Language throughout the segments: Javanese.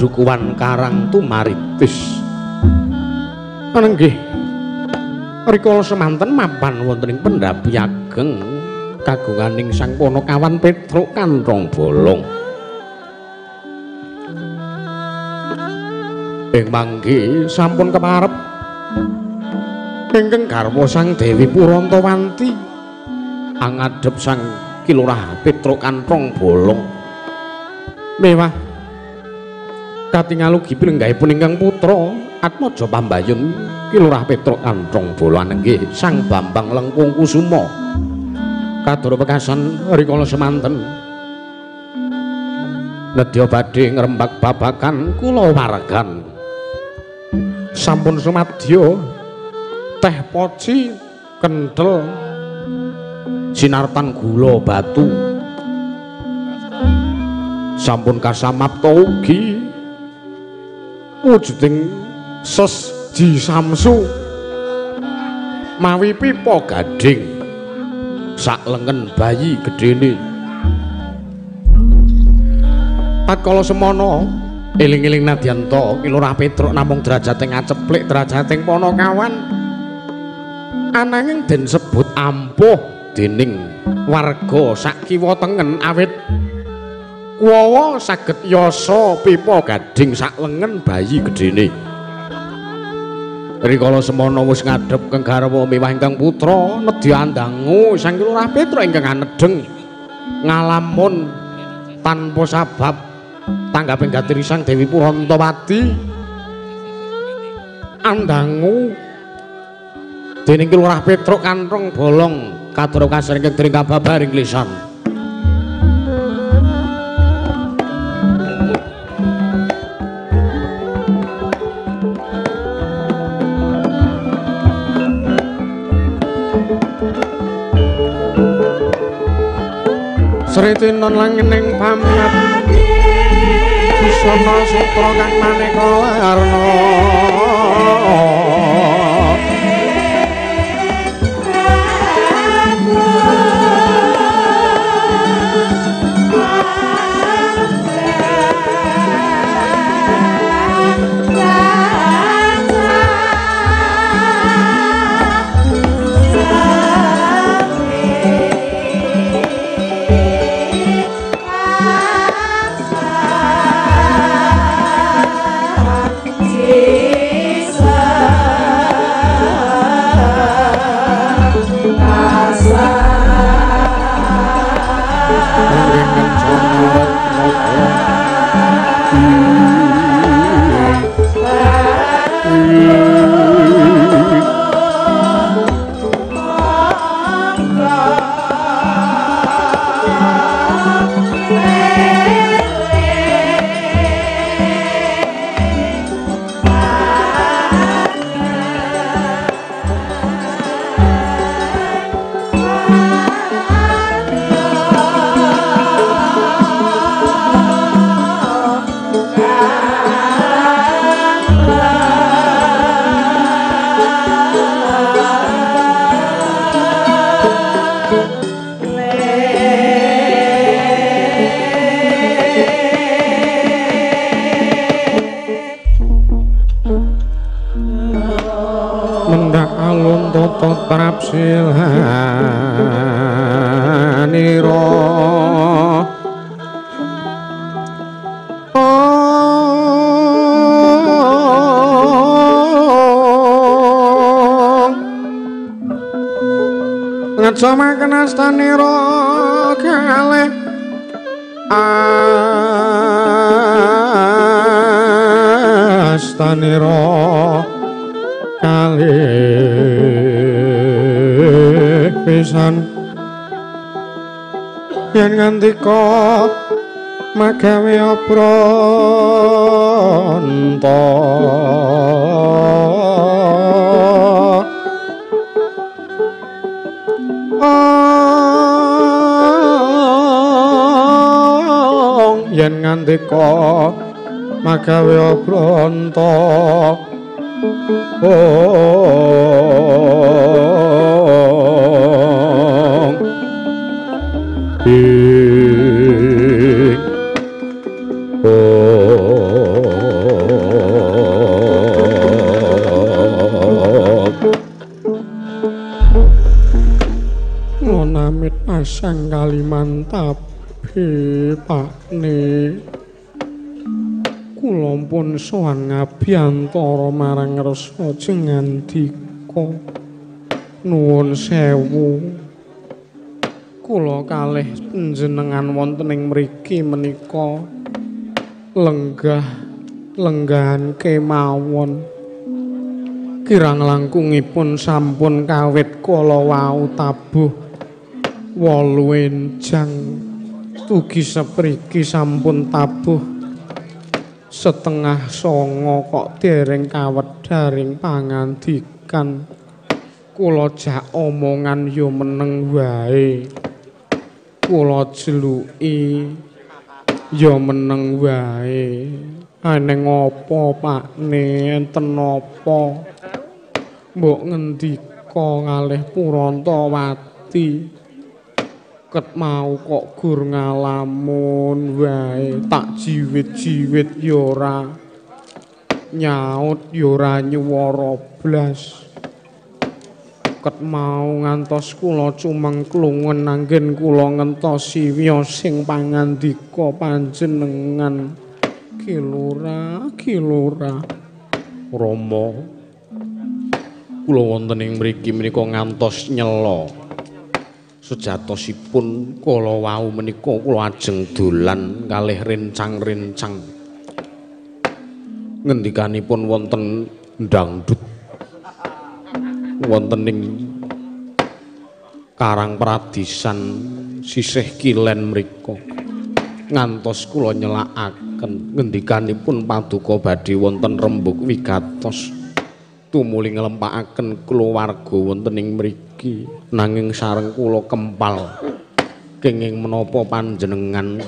Padukuhan Karang Tumaritis. Nenggih rikala semanten mapan wonten ing pendhapi ageng kagunganing Sang Panakawan Petruk Kanthong Bolong. Ing mangke sampun keparep ingkang garwa Sang Dewi Purantawanti angadhep Sang Ki Lurah Petruk Kanthong Bolong. Mewah katingal ugi pilenggahipun ingkang putra Atmaja Pambayun Ki Lurah Petruk Kanthong Bolong nggih Sang Bambang Lengkung Kusuma. Kadara pekasan rikala semanten nedya badhe ngrembak babagan kulawargan. Sampun sumadya teh poci kenthel sinartan gula batu. Sampun kasamapta ugi wujuding ses ji samsu mawi pipa gadhing sak lengen bayi gedhene. Tatkala semana eling-eling nadyanta Ki Lurah Petruk namung derajate ngaceplik derajating panakawan, ananging den sebut ampuh dening warga sak kiwa tengen awit kuwawa saged yasa pipa gadhing sak lengen bayi gedhene. Rikala semana wis ngadhep keng garwa miwah ingkang putra nedya andangu Sang Ki Lurah Petruk ingkang anedheng ngalamun tanpa sabab tanggaping gatiri Sang Dewi Purantawati. Andangu dening Ki Lurah Petruk Kanthong Bolong kadara kasar ingkang dering kababaring lisan. Sritinon langening pamyat busana sutra kang maneka warna. Trapsilanira ngecamaken astanira kalih astanira kalih pisan yen ngendika magawe obranta yen ngandika magawe obranta ing Pasang Kalimantabe Pakne. Kula pun sowan ngabiyantara marang rasa jengandika. Nuwun sewu. Kula kalih panjenengan wonten ing mriki menika lenggah lenggahan kemawon. Kirang langkungipun sampun kawit kala wau tabuh 8 enjang tugi sepriki sampun tabuh 8:30 kok dereng kawedharing pangandikan. Kula jak omongan yo meneng wae, kula jeluki yo meneng wae. Aneng apa Pakne, enten napa? Mbok ngendika ngalih Purantawati. Ket mau kok gur ngalamun wae, tak jiwit-jiwit ya ora nyaut ya ora nyuwara blas. Ket mau ngantos kula cumengklungen anggen kula ngentosi wiyosing pangandika panjenengan. Ki Lurah, Ki Lurah. Rama, kula wonten ing mriki menika ngantos nyela. Sejatosipun kala wau menika kula ajeng dolan kalih rencang-rencang. Ngendikanipun wonten dangdut wonten ing Karang Pradisan sisih kilen mriku. Ngantos kula nyelakaken ngendikanipun paduka badhe wonten rembug wigatos tumuli nglempakaken kulawarga wonten ing mriki, nanging sareng kula kempal kenging menapa panjenengan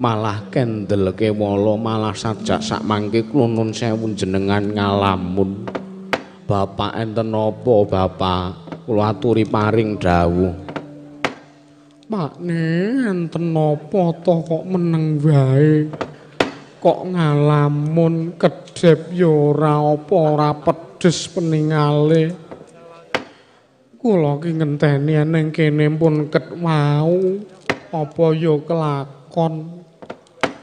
malah kendel kewala malah sajak sakmangke kula nun sewu jenengan ngalamun. Bapak enten napa Bapak? Kula aturi paring dawuh. Pakne enten napa to kok meneng wae? Kok ngalamun kedhep ya ora apa ora pedes peningale. Kula ki ngenteni ning kene pun ket wau apa ya kelakon.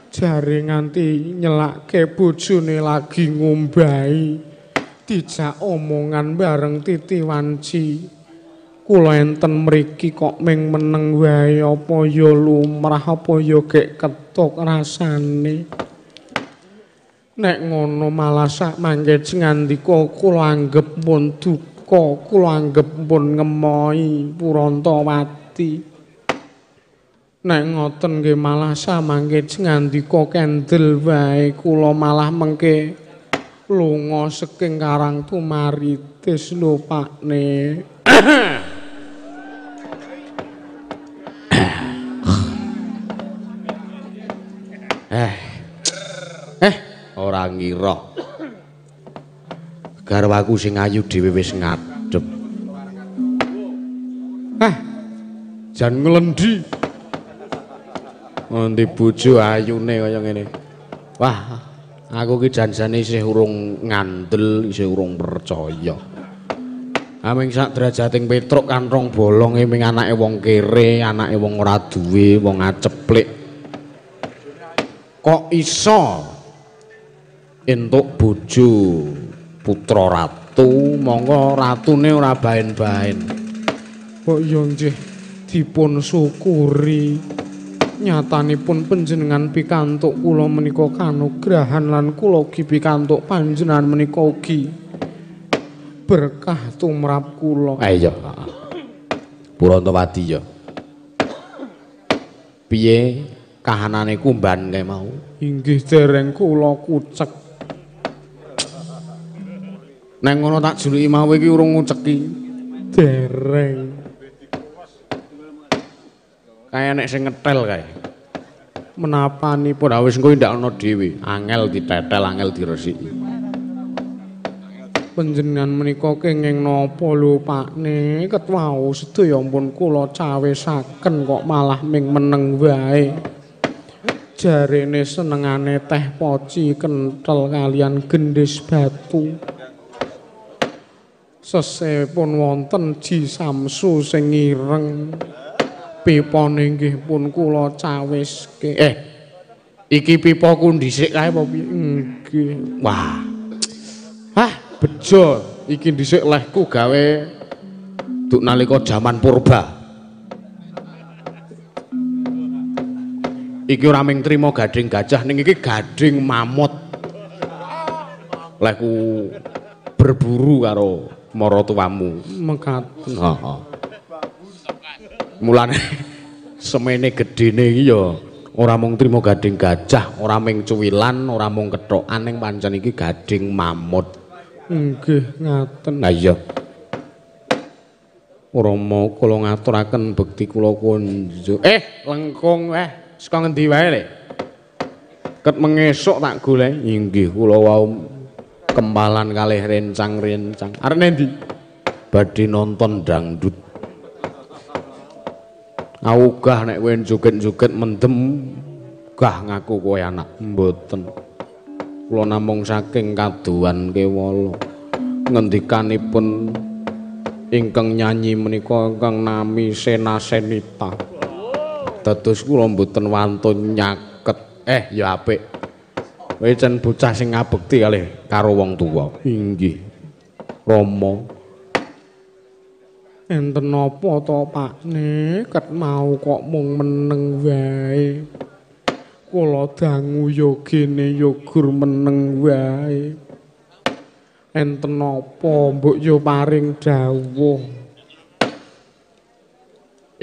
Jare nganti nyelake bojone lagi ngombahi. Dijak omongan bareng titi wanci. Kula enten mriki kok ming meneng wae apa ya lumrah apa ya gek ketuk rasane. Nek ngono malah sak mangke ngandika kula anggep pun duka, kula anggep pun ngemohi Purantawati. Nek ngoten nggih malah samangke ngandika kendel wae kula malah mengke lunga saking Karang Tumaritis lho Pakne. Ora ngira. Garwaku sing ayu dhewe wis ngadhep. Jan nglendi. Ngendi bojo ayune kaya ngene. Wah, aku ki jan-jane isih urung ngandel, isih urung percaya. Aming sak derajating Petruk kanthong bolong ming anake wong kere, anake wong ora duwe, wong aceplik. Kok iso entuk bojo putra ratu, monggo ratune ora baen-baen. Kok ya nggih dipun syukuri. Nyatanipun panjenengan pikantuk kula menika kanugrahan lan kula ugi pikantuk panjenengan menika ugi berkah tumrap kula. Iya. Purantawati ya. Piye kahanane kumban kae mau? Inggih dereng kula kucek. Neng ngono tak juluki mau iki urung nguceki. Dereng. Kaya nek sing ngetel kae. Menapanipun wis engko ndak ana dhewe, angel ditetel, angel diresiki. Panjenengan menika kenging napa lho Pakne? Ket wau sedaya pun kula cawisaken kok malah ming meneng wae. Jarene senengane teh poci kenthel kalian gendhis batu. Seseh pun wonten Ji Samsu sing ireng. Pipane nggih pun kula cawiske. Iki pipaku dhisik kae apa piye? Nggih. Wah. Hah, bejo iki dhisik lehku gawe duk nalika jaman purba. Iki ora mung trima gading gajah ning iki gading mamut. Lehku berburu karo maratuwamu. Mekaten. Heeh. Mulane semene gedene iki ya ora mung trima gading gajah, ora mung cuwilan, ora mung kethokan ning pancen iki gading mamut. Nggih, ngaten. Lah iya. Rama kula ngaturaken bekti kula kunjuk. Lengkung saka ngendi wae le? Ket mengesuk tak golek. Inggih kula wau kempalan kalih rencang-rencang. Arep nendi? Badhe nonton dangdut. Augah nek kowe joget-joget mendem gah ngaku kowe anak. Mboten. Kula namung saking kaduan kewala. Ngendikanipun ingkang nyanyi menika ingkang nami Sena Senita. Dados kula mboten wantun nyaket. Ya apik. Kowe cen bocah sing ngabekti kalih karo wong tuwa. Inggih. Rama. Enten napa to, Pakne? Ket mau kok mung meneng wae. Kula dangu yogene ya gur meneng wae. Enten napa mbok yo paring dawuh.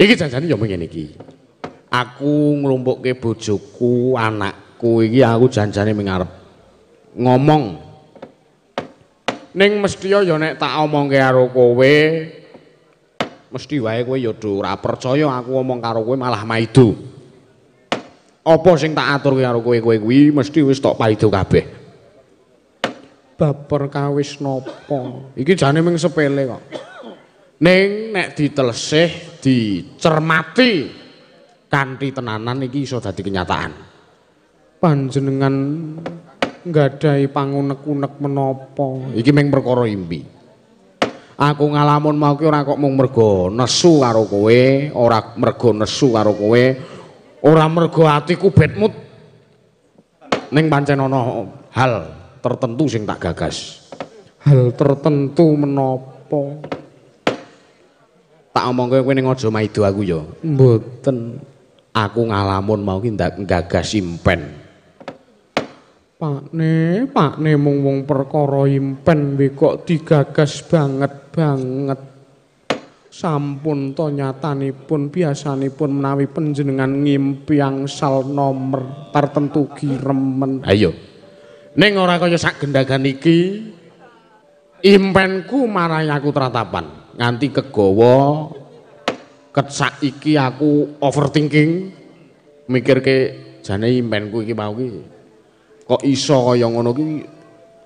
Iki janjane yo ngene iki. Aku nglumpukke bojoku, anakku iki aku janjane ming arep ngomong. Ning mesti ya nek tak omongke karo kowe, mesti wae kowe ya do ora percaya aku ngomong karo kowe malah maido. Apa sing tak aturke karo kowe, kowe kuwi mesti wis tok paido kabeh. Bab perkawis napa? Iki jane mung sepele kok. Ning nek ditelesih, dicermati kanthi tenanan iki iso dadi kenyataan. Panjenengan nggadahi pangunek-unek menapa? Iki mung perkara impi. Aku ngalamun mau ki ora kok mung mergo nesu karo kowe, ora mergo nesu karo kowe, ora mergo atiku bad mood. Ning pancen ana hal tertentu sing tak gagas. Hal tertentu menapa? Tak omongke kowe ning aja maido aku ya. Mboten. Aku ngalamun mau ki ndak gagas impen. Pakne, pakne mung wong perkara impen we kok digagas banget banget. Sampun to nyatanipun biasanipun menawi panjenengan ngimpi angsal nomer tartentu giremen. Ayo. Ning ora kaya sak gendagan iki, impenku marai aku tratapan nganti kegawa ket saiki aku overthinking mikirke jane impenku iki mau ki kok iso kaya ngono ki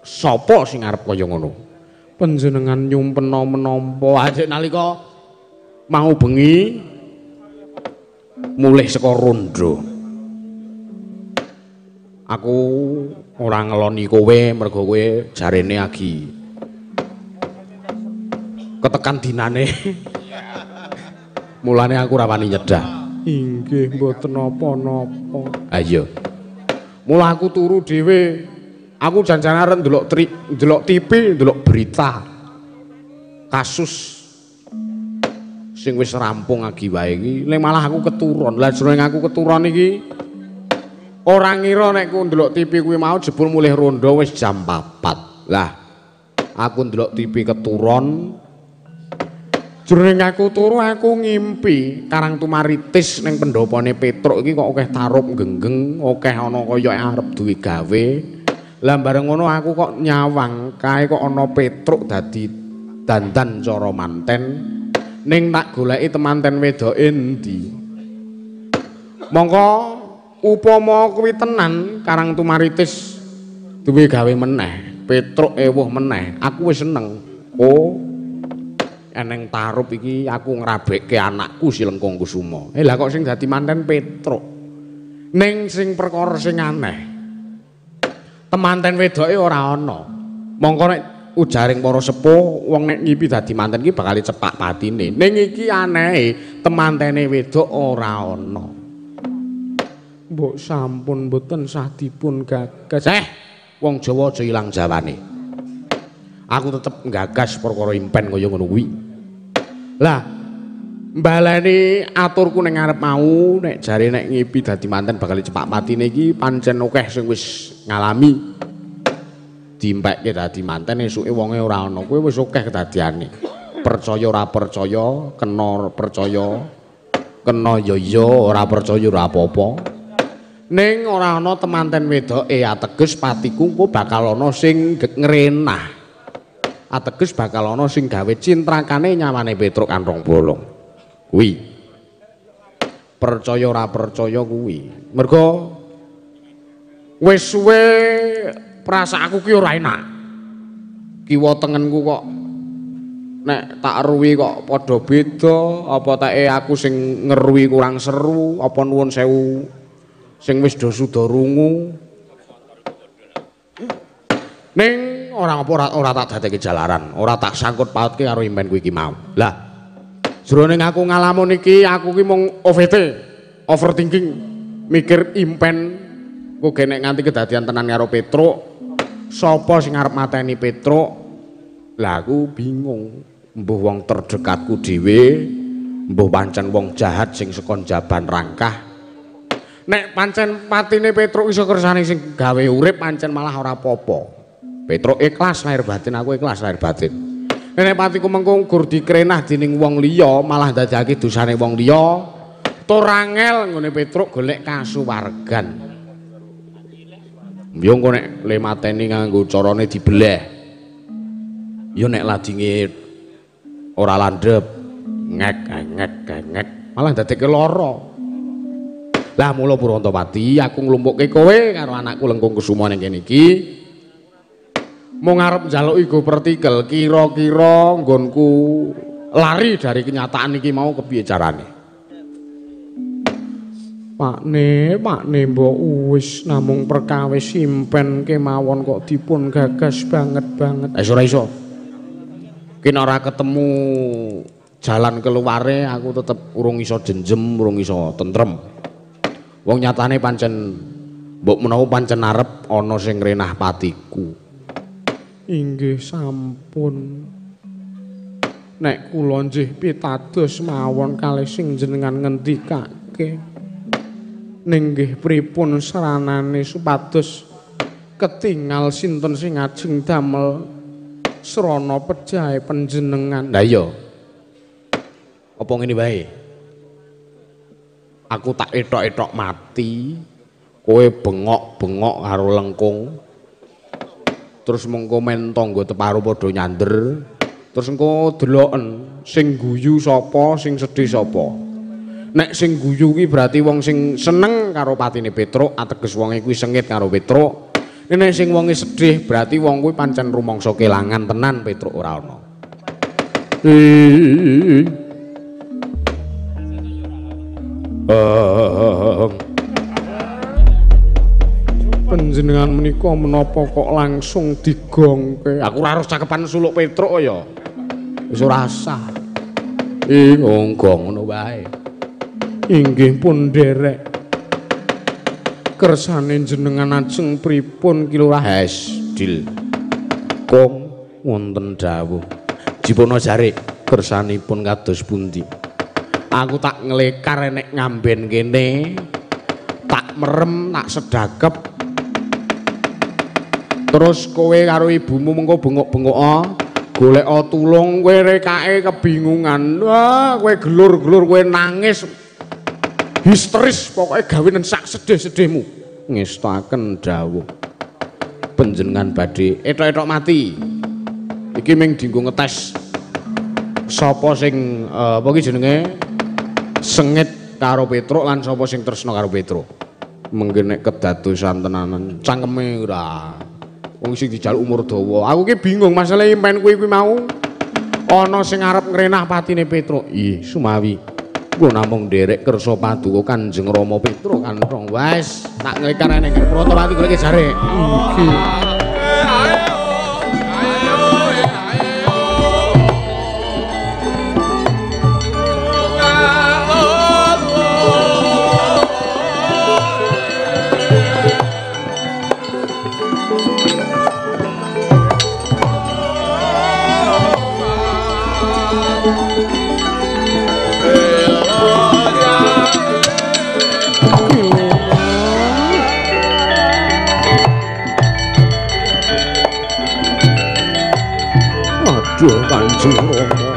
sapa sing arep kaya ngono. Panjenengan nyumpena menapa ajek nalika mau bengi mulih saka rondo. Aku ora ngeloni kowe mergo kowe jarene agi ketekan dinane. Mulane aku ora wani nyedah. Inggih mboten napa-napa. Ha iya. Mula aku turu dhewe. Aku janjane arep ndelok ndelok TV, ndelok berita kasus sing wis rampung agi wae iki, ning malah aku keturun. Lah jroning aku keturun iki ora ngira nek ku ndelok TV kuwi mau jebul mulih rondo wis jam 4. Lah aku ndelok TV keturun. Jroning aku turu aku ngimpi Karang Tumaritis ning pendhopone Petruk iki kok akeh tarup genggeng, akeh ana kaya arep duwe gawe. Lah bareng ngono aku kok nyawang kae kok ana Petruk dadi dandan cara manten. Ning tak goleki temanten wedoke endi. Mongko upama kuwi tenan Karang Tumaritis duwe gawe meneh, Petruk ewuh meneh, aku wis seneng. Oh, eneng tarup iki aku ngrabekke anakku si Lengkung Kusuma. Lah kok sing dadi manten Petruk. Ning sing perkara sing aneh, temanten wedoke ora ana. Mongko nek Ujaring para sepuh wong nek ngipi dadi manten iki bakal cepak patine. Ning iki anehe temantene wedok ora ana. Mbok sampun mboten sah dipun gagas. Wong Jawa aja ilang jawane. Aku tetep nggagas perkara impen kaya ngono kuwi. Lah, mbaleni aturku ning ngarep mau nek jare nek ngipi dadi manten bakal cepak patine iki pancen akeh sing wis ngalami. Dimpekke dadi manten esuke wonge ora ana, kuwi wis akeh kedadiane. Percaya ora percaya, kena percaya, kena ya iya, ora percaya ora apa-apa. Ning ora ana temanten wedoke, ateges patiku engko bakal ana sing ngrenah. Ateges bakal ana sing gawe cintrakane nyawane Petruk Kanthong Bolong. Kuwi. Percaya ora percaya kuwi. Mergo wis suwe perasaanku ki ora enak. Kiwa tengenku kok nek tak ruwi kok padha beda, apa teke aku sing ngeruwi kurang seru, apa nuwun sewu sing wis do suda rungu. Ning ora apa ora tak dadekke jalaran, ora tak sangkut pautke karo impenku iki mau. Lah, jroning aku ngalamun iki aku ki mung OVT, overthinking, mikir impen kok nek nganti kedadian tenan karo Petruk, sapa sing arep mateni Petruk? Lah aku bingung, mbuh wong terdekatku dhewe, mbuh pancen wong jahat sing saka jaban rangkah. Nek pancen patine Petruk iso kersane sing gawe urip pancen malah ora apa-apa. Petruk ikhlas lahir batin, aku ikhlas lahir batin. Nek patiku mengko gur dikrenah dening wong liya, malah ndadekake dosane wong liya, tur angel nggone Petruk golek kasuwargan. Yo engko nek le mateni nganggo carane dibeleh. Yo nek ladinge ora landhep, ngek ngek ngek, malah dadekke lara. Lah mula Purwantapati aku nglumpukke kowe karo anakku Lengkung Kusuma ning kene iki. Mung arep njaluki go pertikel, kira-kira nggonku lari dari kenyataan iki mau kepiye carane? Pakne, pakne mbok wis namung perkawis impen kemawon kok dipun gagas banget-banget. Wis ora iso. Ki nek ora ketemu jalan keluare aku tetep urung iso jenjem, urung iso tentrem. Wong nyatane pancen mbok menawa pancen arep ana sing ngrenah patiku. Inggih sampun. Nek kula nggih pitados mawon kalih sing jenengan ngendikake. Ning nggih pripun saranane supados ketingal sinten sing ajeng damel srana pejahe panjenengan. Lah iya. Apa ngene wae? Aku tak etok-etok mati, kowe bengok-bengok karo Lengkung. Terus mengko men tangga teparo padha nyander. Terus engko deloken sing guyu sapa, sing sedih sapa. Nek sing guyu kuwi berarti wong sing seneng karo patine Petruk, ateges wonge kuwi sengit karo Petruk. Nek sing wonge sedih berarti wong kuwi pancen rumangsa kelangan tenan Petruk ora ana. Panjenengan menika menapa kok langsung digongke? Aku ora harus cakepan suluk Petruk ya. Wis ora sah. Gong ngono wae. Inggih pun nderek. Kersane jenengan ajeng pripun Ki Lurah? Hes, dil. Kong wonten dawuh. Jipono jarik kersanipun kados pundi? Aku tak nglekar enek ngamben kene. Tak merem, tak sedakep. Terus kowe karo ibumu mengko bengok-bengok, golek tulung, kowe rekake kebingungan. Wah, kowe gelur-gelur, kowe nangis. Histeris pokoke gawe sak sedih-sedihmu. Ngestaken dawuh panjenengan badhe etok-etok mati. Iki ming dienggo ngetes sapa sing apa ki jenenge sengit karo Petruk lan sapa sing tresna karo Petruk. Mengke nek kedadosan tenanan cangkeme ora. Wong sing dijaluk umur dawa. Aku ki bingung masalah impen kuwi kuwi mau ana sing arep ngrenah patine Petruk. Ih, sumawi. Kula namung nderek kersa paduka Kanjeng Rama Petruk Kanthong. Wes, tak nglekar ning Purwantapati golek jare. Iki. Aduh Kanjeng Rama.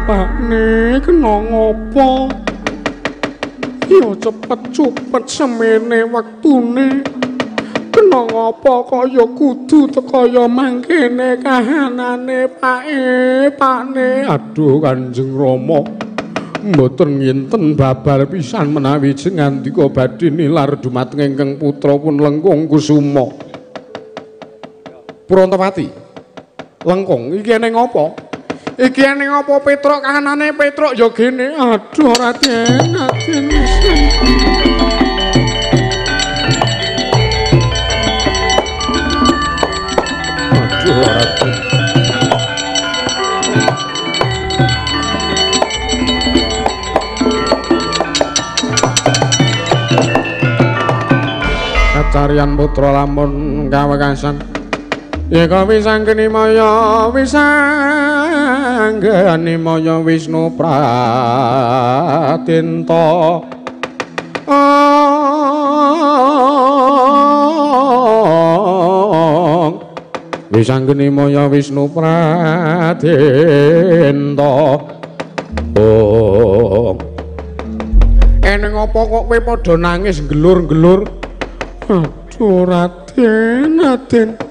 Pakne kena ngopo? Ya cepet-cepet semene wektune. Kena ngopo kaya kudu tekaya mangkene kahanane Pake, Pakne. Aduh Kanjeng Rama, mboten nginten babar pisan menawi jengandika badhe nilar dumateng ingkang putra pun Lengkung Kusuma. Purantapati, Lengkung iki eneng apa? Iki eneng apa Petruk kahanane Petruk ya gene. Aduh Raden, Raden. Aduh Raden. Kacarian putra lamun kawekasan. Yeka wisanggeni maya wisanggeni maya Wisnu Pradenta. Wisanggeni maya Wisnu Pradenta. Eneng apa kok kowe padha nangis gelur-gelur? Aduh Raden, Raden.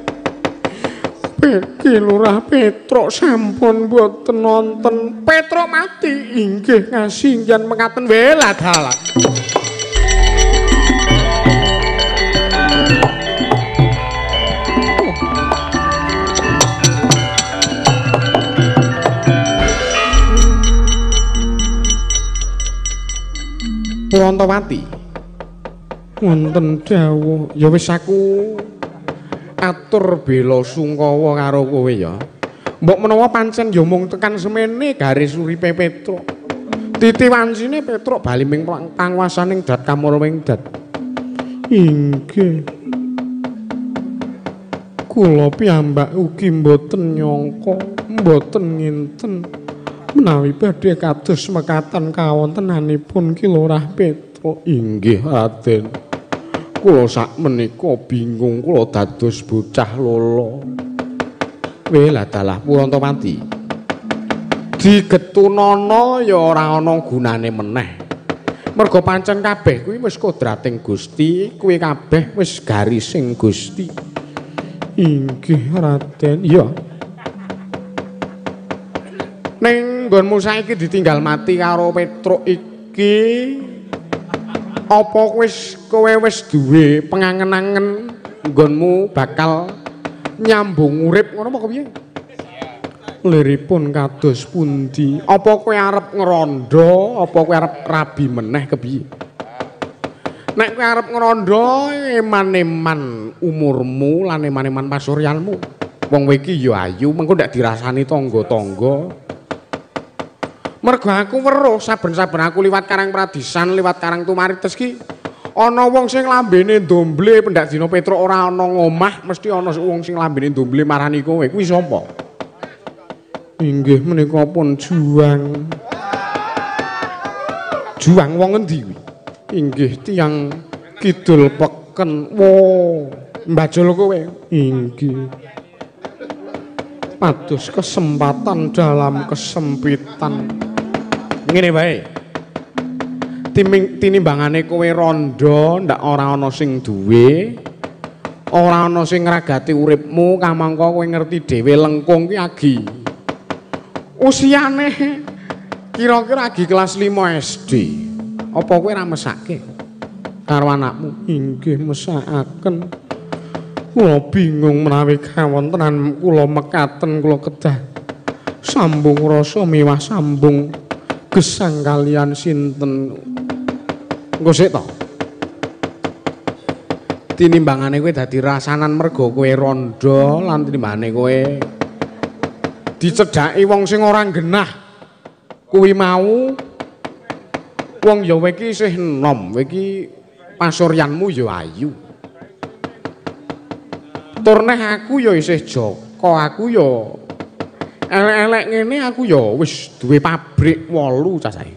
Ki Lurah Petruk sampun mboten nonton. Petruk mati inggih ngasingyan mekaten welah dalah. Purantawati wonten dawuh. Ya wis aku atur bela sungkawa karo kowe ya. Mbok menawa pancen ya mung tekan semene garis uripe Petruk. Titi wancine Petruk bali ming panguwasaning dat kamurwing dat. Inggih. Kula piyambak ugi mboten nyangka, mboten nginten menawi badhe kados mekaten kawontenanipun Ki Lurah Petruk. Inggih Raden. Kula sak menika bingung, kula dados bocah lolo. Welah dalah Purantapati. Digetunana ya ora ana gunane meneh. Merga pancen kabeh kuwi wis kodrating Gusti, kuwi kabeh wis garising Gusti. Inggih Raden. Iya. Ning nggonmu saiki ditinggal mati karo Petruk iki, apa wis kowe wis duwe pengangen-angen nggonmu bakal nyambung urip ngono apa kepiye? Liripun kados pundi? Apa kowe arep ngrondo, apa kowe arep rabi meneh kepiye? Nek kowe arep ngrondo, eman-eman umurmu lan eman-eman pasuryanmu. Wong kowe iki ya ayu, mengko ndak dirasani tangga-tangga. Mergo aku weruh saben-saben aku liwat Karang Pradisan, liwat Karang Tumarites ki ana wong sing lambene ndomble pendak dina Petruk ora ana ngomah, mesti ana wong sing lambene ndomble marani kowe. Kuwi sapa? Inggih menika pun Juang. Juang wong endi kuwi? Inggih tiyang kidul peken. Wo, mbajul kowe. Inggih. Pados kesempatan dalam kesempitan. Ngene wae. Tinimbangane kowe rondo ndak ora ana sing duwe, ora ana sing ngragati uripmu, kamangka kowe ngerti dhewe Lengkung ki agi. Usiane kira-kira agi kelas 5 SD. Apa kowe ora mesake karo anakmu? Inggih mesakaken. Kula bingung menawi kawontenan kula mekaten kula kedah sambung rasa miwah sambung gesang kalian sinten. Engko sik to. Tinimbangane kowe dadi rasanan merga kowe rondo lan tinimbangane kowe dicedhaki wong sing ora genah kuwi mau Wong ya kowe iki isih enom, kowe iki pasuryanmu ya ayu. Tur neh aku ya isih jaka, aku ya elek-elek ngene aku ya wis duwe pabrik 8 cacahe.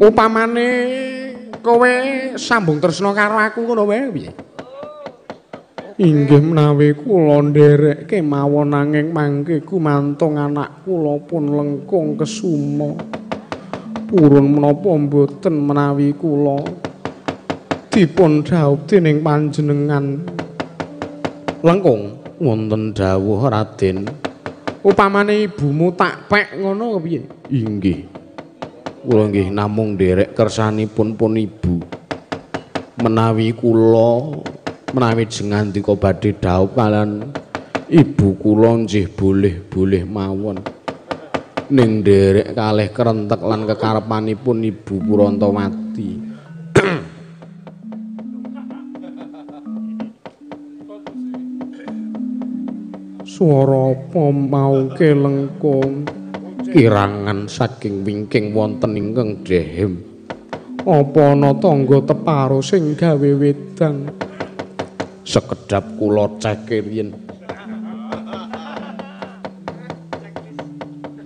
Upamane kowe sambung tresna karo aku ngono wae piye? Inggih menawi kula nderek kemawon nanging mangke gumantung anak kula pun lengkung kesuma. Purun menapa mboten menawi kula dipun dhawuh dening panjenengan. Lengkung wonten dawuh Raden. Upamane ibumu tak pek ngono kepiye? Inggih. Kula nggih namung nderek kersanipun pun ibu. Menawi kula menawi jengandika badhe dhaup kalian ibu kula nggih boleh-boleh mawon. Ning nderek kalih kerentek lan kekarepanipun Ibu Purantawati. Swara apa mau kelengkung? Kirangan saking wingking wonten ingkang dehem. Apa ana tangga teparo sing gawe wedang? Sekedap kula ceke riyin.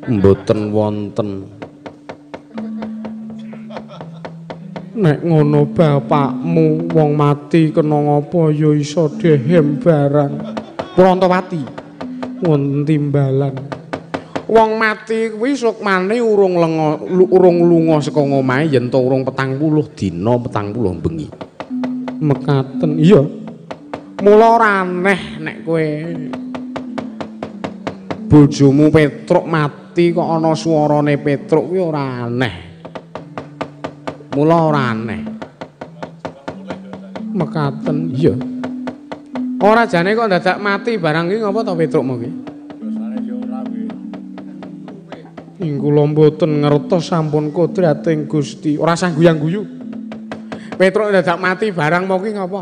Mboten wonten. Nek ngono bapakmu wong mati kena ngapa ya iso dehem barang. Purantawati wonten timbalan. Wong mati kuwi sukmane urung lenga, urung lunga saka omahe yen to urung 40 dina 40 bengi. Mekaten iya. Mula ora aneh nek kowe bojomu Petruk mati kok ana swarane Petruk kuwi ora aneh. Mula ora aneh. Mekaten iya. Ora jane kok dadak mati barang iki ngapa to Petruk mau ki? Ing kula mboten ngertos sampun kodrating Gusti. Ora usah guyang-guyu. Petruk dadak mati barang mau ki ngapa?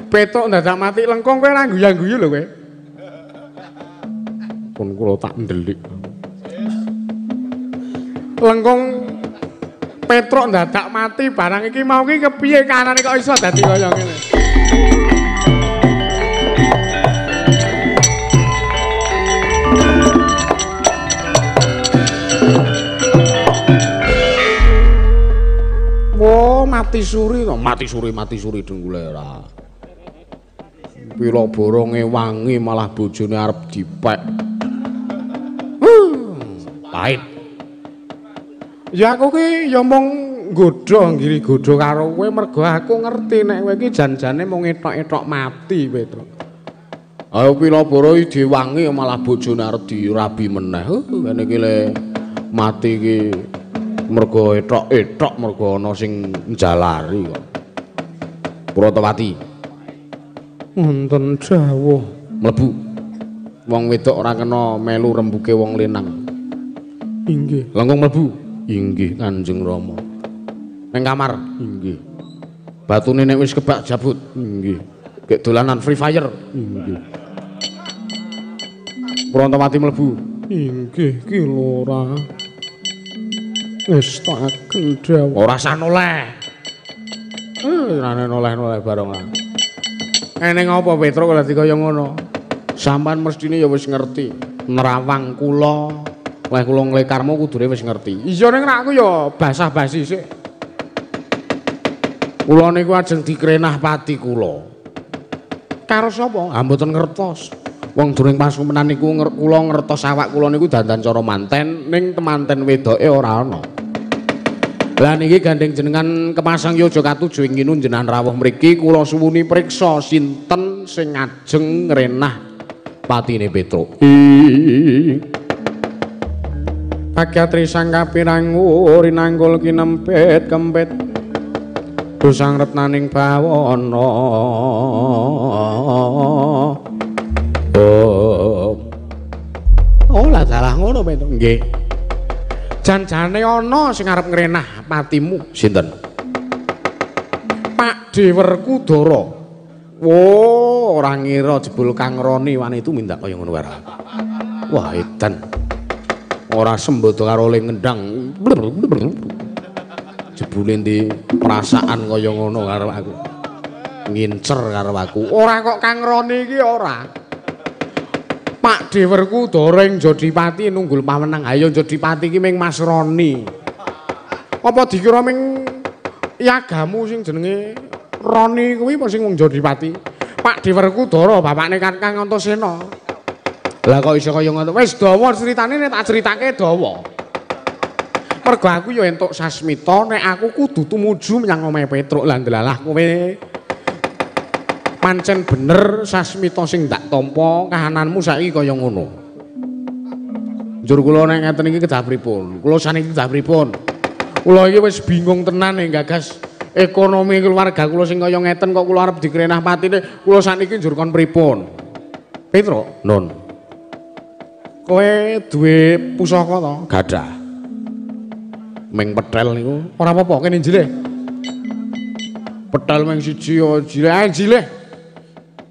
Petruk dadak mati lengkung kowe ora guyang-guyu lho kowe. Pun kula tak ndelik. Lengkung Petruk dadak mati barang iki mau ki kepiye kanane kok iso dadi kaya ngene. Wo mati suri to, mati suri dengkule ora. Pira boronge wangi malah bojone arep dipek. Pahit. Ya aku ki ya mung nggodha nggiri godha karo kowe mergo aku ngerti nek kowe iki jan-jane mung etok-etok mati Petruk. Ayo pira boro iki diwangi malah bojone arep dirabi meneh. Kene iki le mati iki mergo etok-etok mergo ana sing njalari kok. Purantawati. Wonten dawuh mlebu. Wong wedok ora kena melu rembuke wong lanang. Inggih. Lengkung mlebu. Inggih Kanjeng Rama. Nang kamar. Inggih. Batune nek wis kebak jabut. Inggih. Gek dolanan Free Fire. Inggih. Purantawati mlebu. Inggih ki lora. Wis tak dawuh. Ora usah noleh. Ora noleh-noleh bareng lah. Eneng apa Petruk kok dadi kaya ngono? Sampeyan mestine ya wis ngerti. Nerawang kula, leh kula nglekarmu kudune wis ngerti. Iya ning aku ya basah-basi sik. Kula niku ajeng dikrenah pati kula. Karo sapa? Ha mboten ngertos. Wong durung pasumenan niku kula ngertos awak kula niku dandan cara manten, ning temanten wedoke ora ana. Lah niki gandeng jenengan kemasang yoga katuju ing nginu jenengan rawuh mriki kula suwuni priksa sinten sing ajeng ngrenah patine Petruk. Pakyatri sang kapirangu rinanggul kinempit kempit dosang retnaning bawana. Oh lah salah ngono Petruk. Nggih. Jan-jane ana sing arep ngrenah patimu. Sinten? Pak Dewerkudara. Wo, ora ngira jebul Kang Roni wani tumindak kaya ngono wae. Wah, edan. Ora sembodo karo le ngendang. Jebule ndi perasaan kaya ngono karo aku. Ngincer karo aku. Ora kok Kang Roni iki ora. Pak Dewerku doreng Jodipati nunggul pawenang. Ayo Jodipati iki ming Mas Roni. Apa dikira ming yagamu sing jenenge Roni kuwi apa sing wong Jodipati? Pak Dewerku Dara bapakne Kakang Antasena. Lah kok iso kaya ngono? Wis dawa critane nek tak critake dawa. Mergo aku ya entuk sasmita nek aku kudu tumuju menyang omahe Petruk. Lah ndelalah kowe pancen bener sasmita sing ndak tampa kahananmu saiki kaya ngono. Njur kula nek ngeten iki kedah pripun? Kula saniki kedah pripun? Kula iki wis bingung tenan nek gagas ekonomi keluarga kula sing kaya ngeten kok kula arep dikrenah patine. Kula sakniki njur kon pripun? Petruk, nun. Kowe duwe pusaka to? Gadah. Ming petel niku ora apa-apa kene njilih. Petel ming siji ya jilih, ae jilih.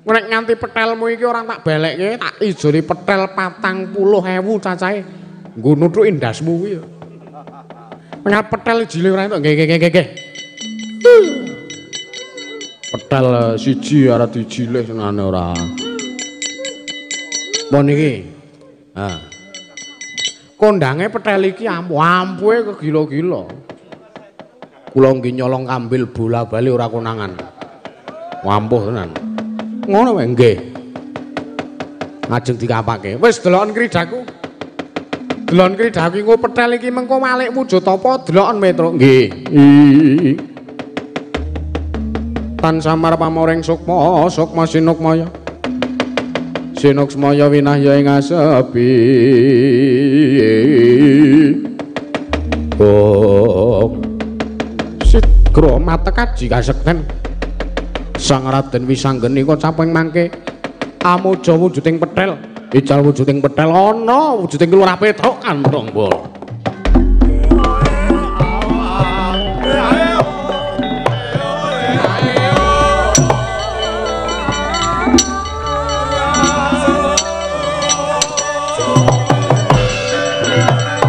Nek nganti petelmu iki ora tak balekke, tak ijoli petel 40.000 cacahe. Nggo nuthuki ndasmu kuwi ya. Nek petel jilih ora entuk nggih nggih nggih. Petel siji ora dijilih senane ora. Pon iki. Ha. Kondange petel iki ampuh-ampuhe kegila-gila. Kula nggih nyolong kambil bola-bali ora konangan. Ampuh tenan. Ngono wae nggih. Ajeng dikapake. Wis deloken kridaku. Deloken kridaku engko petel iki mengko malik wujud apa deloken Petruk. Nggih. Tan samar pamoring sukma, sukma sinukmaya. Sinuksmaya winahya ing asepi. Oh. Sigra matekaji kasekten. Sang Raden Wisanggeni kocap ing mangke amuja wujuding petel, ical wujuding petel ana wujuding Lurah Petruk kantong bol.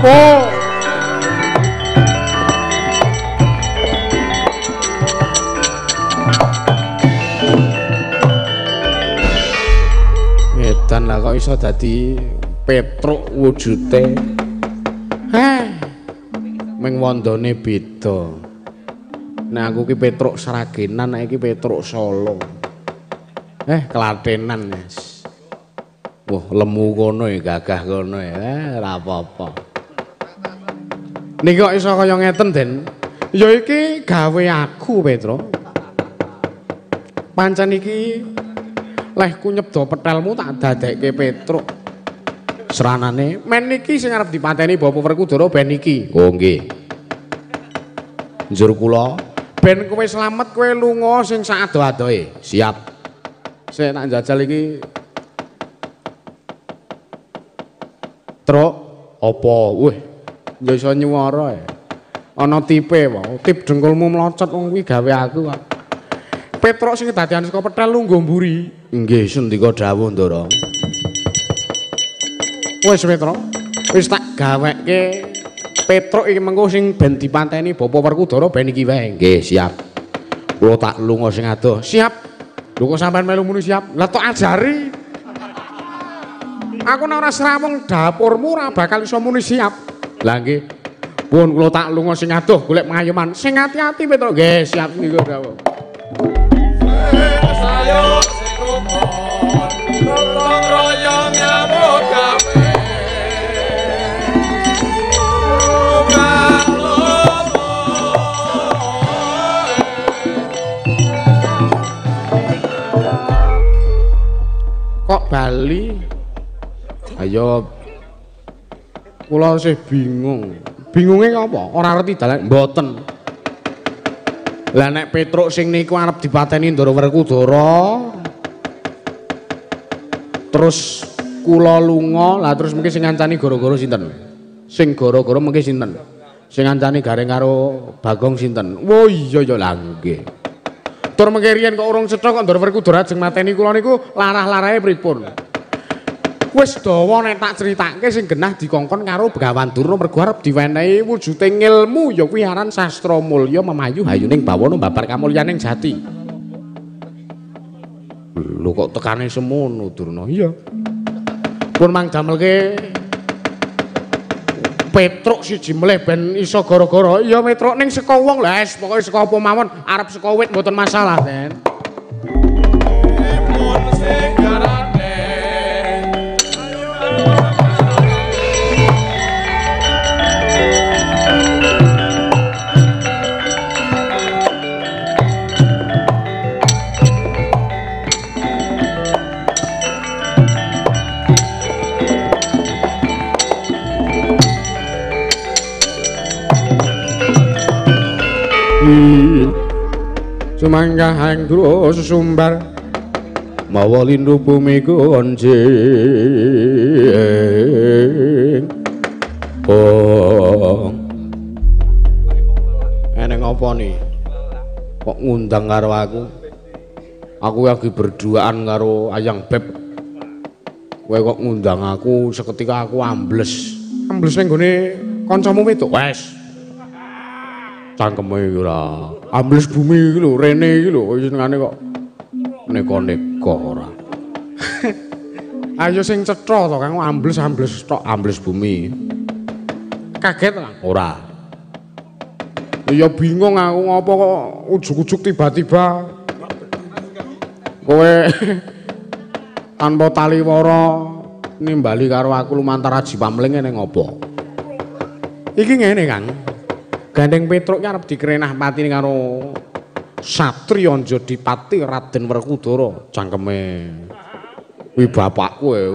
Oh. Edan lah kok iso dadi Petruk wujute. Heh. Ming wandane beda. Nek aku ki Petruk Sragenan, nek iki Petruk Solo. Klatenan, Mas. Wah, lemu kono ya, gagah kono ya, ora apa-apa. Niki kok iso kaya ngeten, Den? Ya iki gawe aku, Petruk. Pancen iki lehku nyebda petelmu tak dadekke Petruk. Sranane men iki sing arep dipateni Bapak Werkudara ben iki. Oh nggih. Njur kula ben kowe slamet kowe lunga sing sak ado-adohe. Siap. Sik tak njajal iki. Truk apa? Wih, ya iso nyuwara ya. Ana tipe wae, tip dengkulmu mlocot wong kuwi gawe aku kok. Petruk sing kedadian saka petel lungguh mburi. Nggih, sendika dawuh, Ndara. Wis Petruk, wis tak gawekke Petruk iki mengko sing ben dipateni Bapak Werkudara ben iki wae. Nggih, siap. Kula tak lunga sing adoh. Siap. Lho kok sampean melu muni siap? Lah tok ajari. Aku nek ora srawung dapurmu ora bakal iso muni siap. Lah nggih. Pun kula tak lunga sing adoh golek pengayoman. Sing ati-ati Petruk. Nggih, siap niku dawuh. Sayo sing rukun, gotong royong nyambut gawe. Kok bali? Ayo kula sih bingung. Bingunge apa? Ora ngerti dalan mboten. Lah nek Petruk sing niku arep dipateni Ndara Werkudara. Terus kula lunga, lah terus mungkin sing ngancani gara-gara sinten? Sing gara-gara mungkin sinten? Sing ngancani Gareng karo Bagong sinten? Oh iya ya lah nggih. Tur mengke riyen kok urung cetha kok Ndara Werkudara ajeng mateni kula niku larah-larahe pripun? Wis dawa nek tak critake sing genah dikongkon karo Begawan Durna mergo arep diwenehi wujude ngilmu ya kuwi aran sastra mulya memayu hayuning bawana babar kamulyaning jati. Lho kok tekane semono Durna? Iya. Pun mang damelke Petruk siji melih ben iso gara-gara. Iya Petruk ning saka wong lho, wis pokoke saka apa mawon, arep saka wit mboten masalah, Den. Sumangga hangdura sesumbar mawa lindu bumi gonjing. Oh. Eneng apa nih? Kok ngundang karo aku? Aku lagi berduaan karo Ayang Beb. Kowe kok ngundang aku seketika aku ambles. Ambles ning gone kancamu wedok. Wes. Cangkeme iki ora. Ambles bumi iki lho, rene iki lho, senengane kok neko-neko ora. Ayo sing cetha to Kang, ambles-ambles tok, ambles bumi. Kaget Kang? Ora. Ya bingung aku ngopo kok ujug-ujug tiba-tiba kowe tanpa taliwara nimbali karo aku lumantar aji pamling ngene ngopo. Iki ngene Kang. Gandeng Petruk ki arep dikrenah patine karo Satriya Njodipati Raden Werkudara cangkeme. Kuwi bapakku e.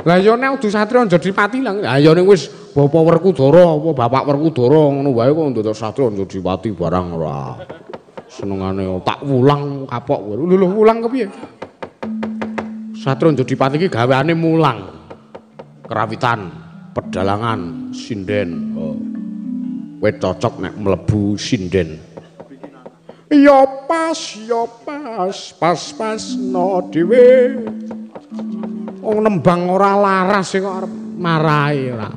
Lah ya nek udu Satriya Njodipati lah. Ha ya ning wis Bapak Werkudara apa Bapak Werkudara ngono wae kok ndadak Satriya Njodipati barang ora. Senengane tak wulang kapok kowe. Lho lho wulang kepiye? Satriya Njodipati iki gaweane mulang. Kerawitan, pedalangan, sinden. Oh. Kowe cocok nek mlebu sinden. Ya pas, pas-pasno dhewe. Wong nembang ora laras kok arep marahi ora.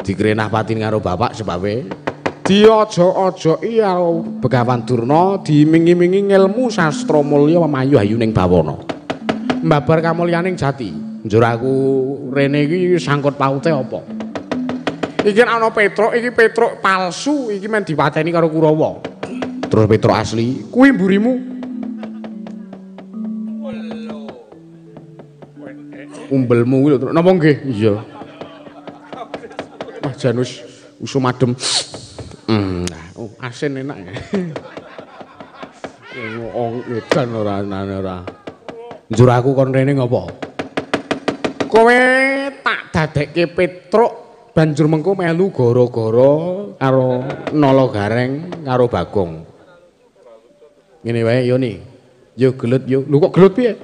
Dikrenah patin karo bapak sebabe diojo-ojoki karo Begawan Durna dimingi-mingi ngelmu sastra mulya memayu hayuning bawana. Mbabar kamulyaning jati. Njur aku rene iki sangkut paute apa? Iki ana Petruk, iki Petruk palsu, iki men dipateni karo Kurawa. Terus Petruk asli, kuwi mburimu. Umbelmu kuwi lho, napa nggih? Iya. Wah jan wis usum adem. Oh, asin enak ya. Wong edan ora anane ora. Njur aku kon rene ngopo? Kowe tak dadekke Petruk banjur mengko melu gara-gara karo Nala Gareng karo Bagong. Ngene wae yo ni. Yo gelut yo. Lho kok gelut piye?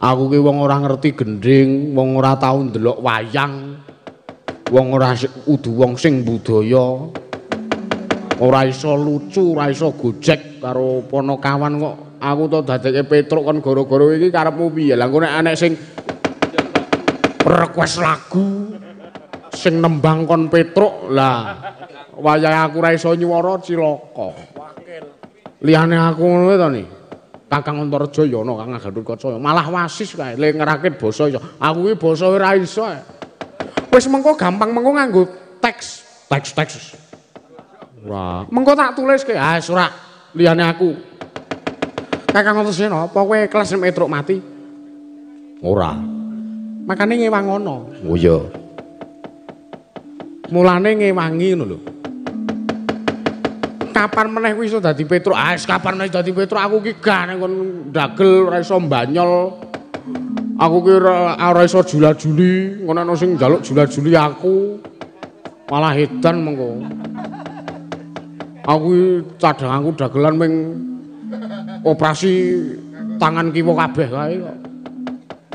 Aku ki wong ora ngerti gendhing, wong ora tau ndelok wayang. Wong ora kudu wong sing budaya. Ora iso lucu, ora iso gojek karo ponokawan kok aku to dadekke Petruk kon gara-gara iki karepmu piye? Lah engko nek anek sing request lagu sing nembang kon Petruk lah wayahe aku ora iso nyuwara cilaka. Liyane aku ngono to ni. Kakang Antareja ya ana, Kakang Gatotkaca malah wasis kae le ngrakit basa iso. Aku iki basa ora iso. Wis mengko gampang mengko nganggo teks, teks-teks. Ora. Mengko tak tuliske. Ah wis ora liyane aku. Kakang Antasena, apa kowe kelas nek Petruk mati? Ora. Makane ngewangono. Oh iya. Mulane ngewangi ngono lho. Kapan meneh kuwi iso dadi Petruk? Ah, kapan meneh dadi Petruk? Aku ki gak kon ndagel ora iso mbanyol. Aku ki ora iso jula-juli, ngono ana sing njaluk jula-juli aku. Malah edan mengko. Aku ki cadhanganku dagelan ming operasi tangan kiwa kabeh kae kok.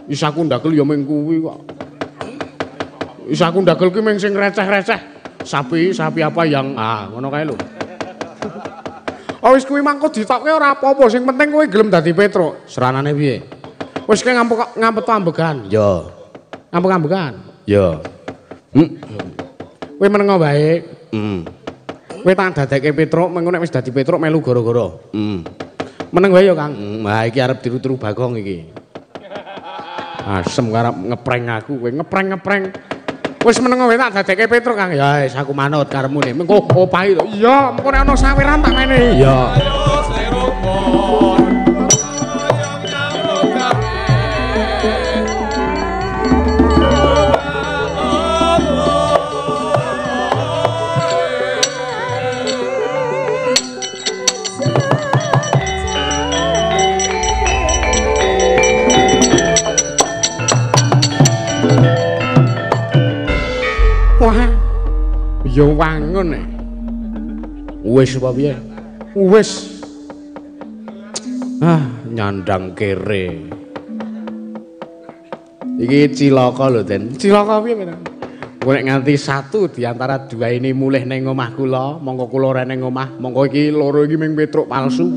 Isa aku ndagel ya ming kuwi kok. Isa aku ndagel ki ming sing receh-receh. Sapi, sapi apa yang ah ngono kae lho. Oh wis kuwi mangko ditokke ora apa-apa, sing penting kowe gelem dadi Petruk. Seranane piye? Wis kowe ngampet ambegan. Ya. Ngampek-ambegan. Ya. Kowe menengo wae. Kowe tak dadekke Petruk, mengko nek wis dadi Petruk melu gara-gara. Meneng wae ya, Kang. Wah, iki arep tiru-tiru Bagong iki. Asem karep ngeprank aku kowe, ngeprank-ngeprank. Wis meneng wae tak dadekke Petruk, Kang. Ya wis aku manut karepmu ne. Mengko opahi to. Iya, mengko nek ana sawiran tak mene. Iya. Ya wangun e. Wis apa piye? Wis. Ah, nyandang kere. Iki cilaka lho, Den. Cilaka piye, Mas? Kowe nek nganti satu di antara dua ini mulih ning omah kula, mongko kula ora ning omah, mongko iki loro iki ming Petruk palsu.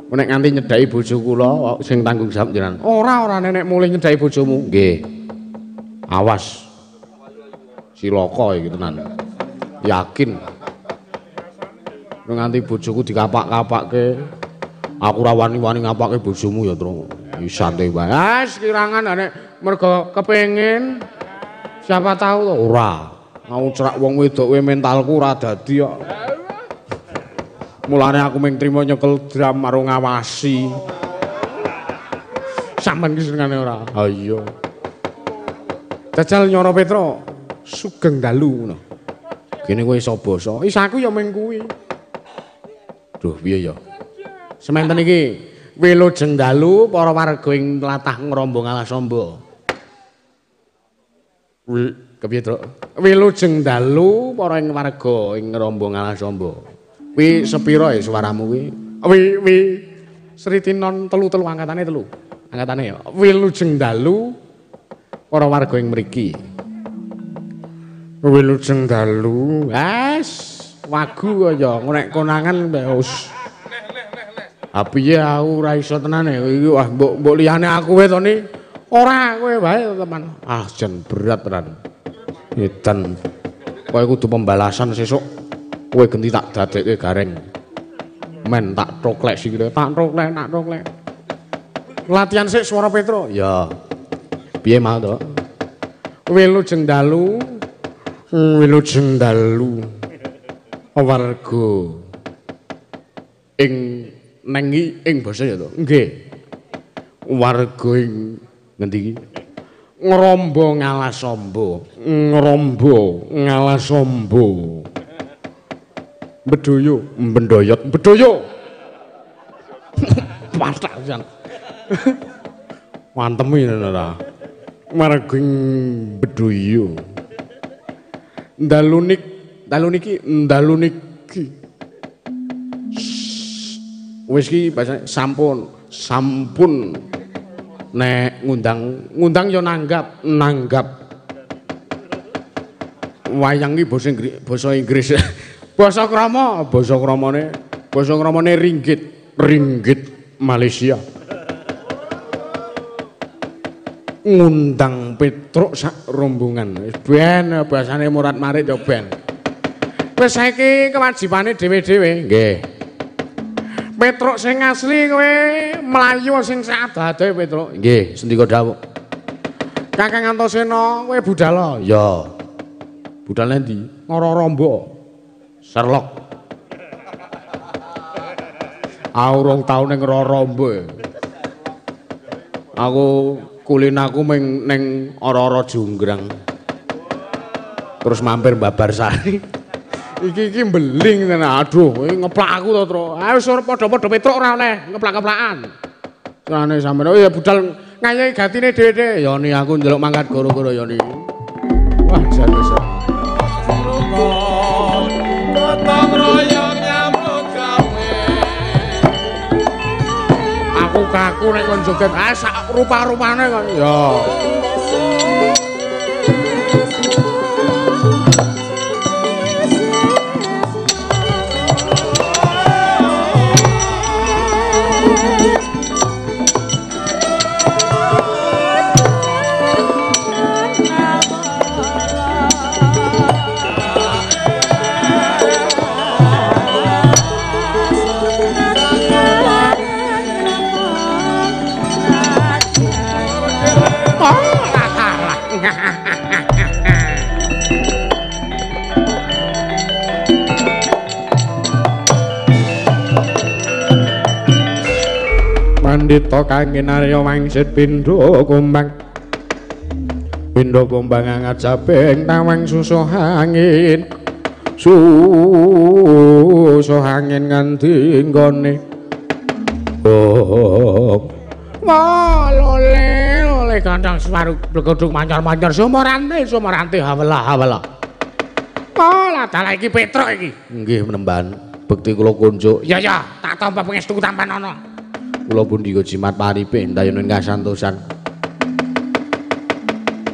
Kowe nek nganti nyedhaki bojo kula sing tanggung jawab jenengan. Ora, ora nenek mulih nyedhaki bojomu. Nggih. Awas. Cilaka iki tenan. Yakin. Nganti bojoku dikapak-kapakke, aku ora wani-wani ngapake bojomu ya, Tru. Santai wae. Ah, kirangan nek mergo kepengin siapa tahu to. Ora. Aku cerak wong wedok kowe mentalku ora dadi kok. Mulane aku mung trimo nyekel drum karo ngawasi. Sampeyan ki senengane ora? Ha iya. Jajal Nyoro Petro. Sugeng dalu ngono. Kene kowe iso basa. Is aku ya mung kuwi. Duh, piye ya? Sementen iki wilujeng dalu para warga ing tlatah Ngrombo Ngalasamba. Kepiye, Truk? Wilujeng dalu para ing warga ing Ngrombo Ngalasamba. Kuwi sepira ya suaramu kuwi? Wi Sritinon telu-telu angkatane telu. Angkatane ya. Wilujeng dalu para warga ing mriki. Wilujeng dalu. Wes, wagu kaya nek konangan wis. Ha piye aku ora iso tenan iki wah mbok mbok liyane aku wae to ni. Ora kowe wae teman. Ah jan berat tenan. Edan. Kowe kudu pembalasan sesuk. Kowe genti tak dadekke gareng. Men tak toklek sikile, tak toklek, tak toklek. Latihan sik swara Petro. Ya. Piye mau to? Wilujeng dalu. Wilujeng dalu. Warga ing nengi ing basa ya to? Nggih. Warga ing ngendi iki? Ngrombo Ngalasamba. Ngrombo Ngalasamba. Bedoyo, bendoyot, bedoyo. Pathak pisan. Mantemi ora. Warga ing bedoyo. Dalu niki, dalu niki. Wis iki bahasane sampun, sampun nek ngundang, ngundang ya nanggap, nanggap. Wayang iki basa Inggris, basa Inggris. Basa krama, basa kramane ringgit, ringgit Malaysia. Ngundang Petruk sak rombongan. Wis ben bahasane murat-marit ya ben. Wis saiki kewajibane dhewe-dhewe. Nggih. Petruk sing asli kowe mlayu sing sak ado-adohe Petruk. Nggih, sendika dawuh. Kakang Antasena kowe budal. Ya. Budal endi? Ngoro-rombo. Sherlock. Aku rong tau ning Rorombo. Aku kulinaku ming ning ora-ora Junggrang. Terus mampir Babarsari. Iki mbeling tenan. Aduh, kowe ngeplak aku to, Tru. Ayo wis ora padha-padha Petruk ora oleh ngeplak-keplakan. Serane sampeyan. Oh ya budal ngayahi gatine dhewe-dhewe. Ya ni aku njaluk mangkat gara-gara ya ni. Wah, jan wis. Aku kaku nek kon joget. Ah sak rupa-rupane kon. Ya. Pandhita kangge narya wangsit pindha kumbang. Pindha kumbang ngajabing tawang susuh angin. Susuh angin nganti nggone. Oh. Wah, lole, lole gandang swaruk blegodhog mancar-mancar sumorante, sumorante hawela hawela. Oh, lah dalah iki Petruk iki. Nggih menemban, bekti kula kunjuk. Ya ya, tak tampa pangestu tampan ana. Kula pundi jimat paripe ndayune kasantosan.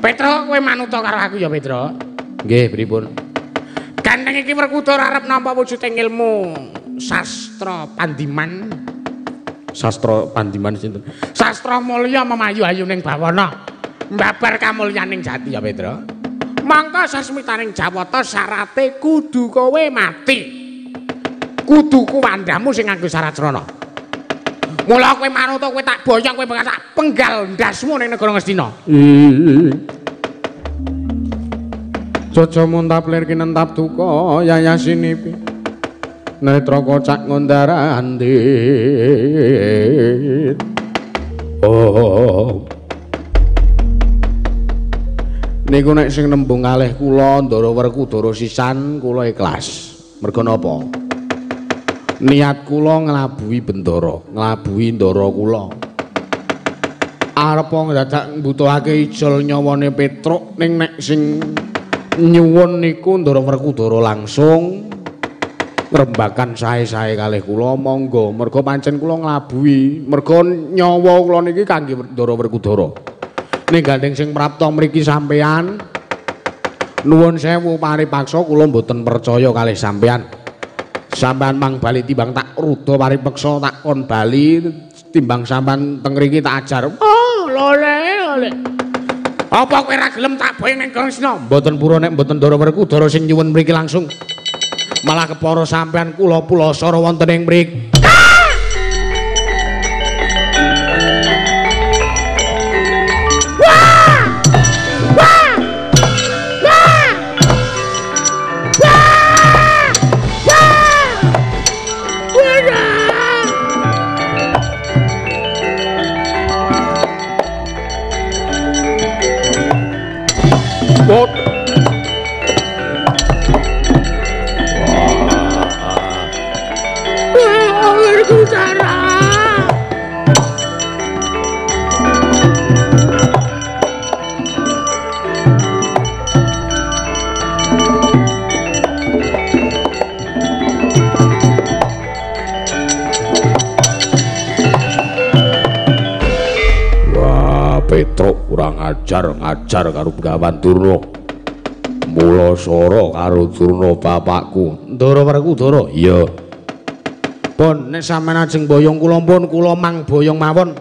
Petruk kowe manuta karo aku ya Petruk. Nggih, pripun? Gandeng iki Werkudara arep nampa wujuding ilmu sastra pandiman. Sastra pandiman sinten? Sastra mulya memayu ayuning bawana. Mbabar kamulyaning jati ya Petruk. Mangka sasmitaning Jawata syarate kudu kowe mati. Kudu kuwandamu sing nganggo syarat srana. Mula kowe manuta kowe tak boyong kowe bakal tak penggal ndasmu ning negara Ngastina. Jaja muntap lir kinentap duka yayasinipi. Netra kocak ngondarandit. Oh. Niku nek sing nembung kalih kula Ndara Werkudara sisan kula ikhlas. Merga napa? Niat kula nglabuhi bendara, nglabuhi ndara kula. Arep ndadak mbutuhake ijol nyawane Petruk ning nek sing nyuwun niku Ndara Werkudara langsung ngrembakan sae-sae kalih kula monggo. Merga pancen kula nglabuhi, merga nyawa kula niki kangge Ndara Werkudara. Ning gandeng sing prapta mriki sampean nuwun sewu paripaksa kula mboten percaya kalih sampean. Sampean mang bali timbang tak ruda paripeksa tak kon bali timbang sampean teng mriki tak ajar. Oh, lole lole. Apa kowe ora gelem tak boyong ning Kresna? Mboten pura nek mboten Ndara Werkudara sing nyuwun mriki langsung. Malah kepara sampean kula pulasara wonten ing mriki. Petruk kurang ajar ngajar karo Begawan Durna. Mula sora karo Durna bapakku. Ndara Werkudara. Iya. Pun nek sampean ajeng boyong kula pun kula mang boyong mawon.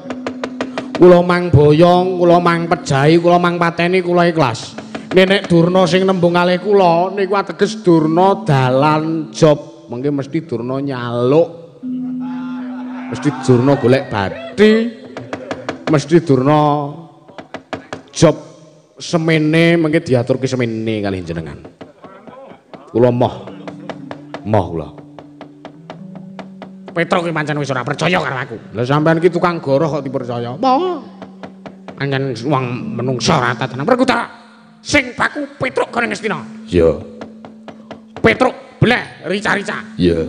Kula mang boyong, kula mang pejahi, kula mang pateni kula ikhlas. Nek Durna sing nembung kalih kula niku ateges Durna dalan job. Mengke mesti Durna nyaluk. Mesti Durna golek bathi. Mesti Durna job semene mengke diaturke semene kalih jenengan. Kula moh. Moh kula. Petruk ki pancen wis ora percaya karo aku. Lah sampean ki tukang goroh kok dipercaya? Moh. Pancen wong menungsa ora tenan. Werkudara sing baku Petruk gone Ngastina. Iya. Petruk bleh rica-rica. Iya.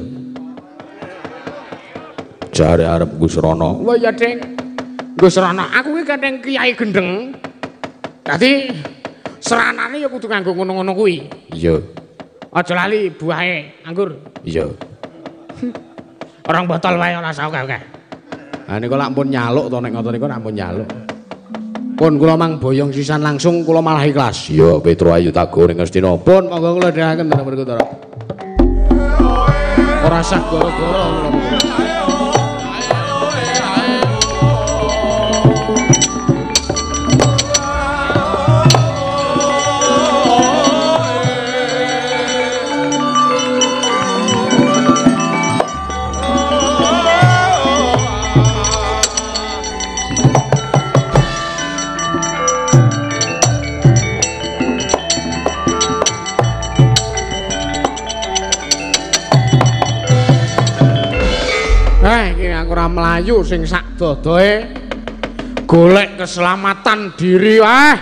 Jare arep Gusrana. Wah ya, Ding. Gusrana, aku ki gandeng Kiai Gendeng. Dadi seranane ya kudu nganggo ngono-ngono kuwi. Iya. Aja lali buahe anggur. Iya. Orang botol wae ora usah akeh-akeh. Ha niku lak ampun nyaluk to nek ngoten niku ampun nyaluk. Pun kula mang boyong sisan langsung kula malah ikhlas. Iya, Petro ayo tak goreng Ngastina. Pun monggo kula dherekaken Ndara Werkudara. Ora sah goro-goro kula. Iki aku ora mlayu sing sak dodoe golek keselamatan diri wae.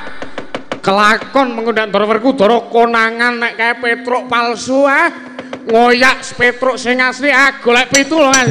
Kelakon mengko nek Ndara Werkudara konangan nek kae Petruk palsu ah. Ngoyak Petruk sing asli ah golek pitulungan.